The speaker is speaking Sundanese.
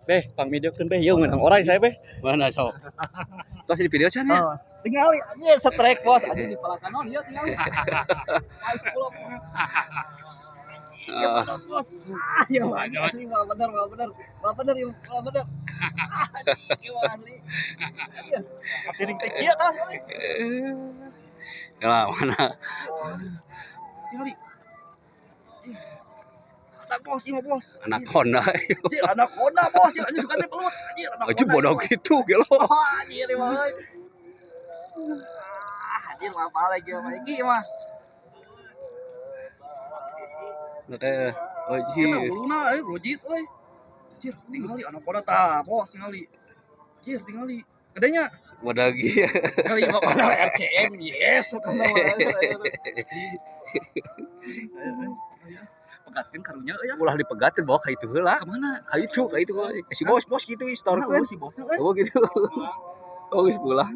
Beh, pang videokeun, Beh, ieu meunang oray saya, Beh. Mana sok? Tos di video can ya? Oh, tinggal anjir strike, Bos, anjir di palakan ieu tinggal. Ah, Bos. Ah, ya mah asli mah bener, mah bener. Mah bener, ieu mah bener. Ah, ieu mah asli. Iya. Piring teh kieu tah. Ya mana? Tinggali. Ada bos, ieu mah bos. Anaconda. Anjir, anaconda, Bos, anjir suka teh belut. Anjir, anaconda. Aja bodoh gitu gelo. Oh, anjir ieu mah euy. Ah, anjir mah apa lagi mah iki mah. Eh, Eta anjir. Uluna euy, rojit euy. Anjir, tingali anaconda tah, bos, tingali. Anjir, tingali. Gedenya. Bodoh gitu. Kali pokoknya RCM, yes, pokoknya mah. Pegatkeun karunya euy ya. Ulah dipegatin bawa ka itu heula. Ka mana? Ka itu, ka itu. Si bos, bos gitu, Mana istorkeun. si bosnya euy? Oh gitu. Oh, geus pulang.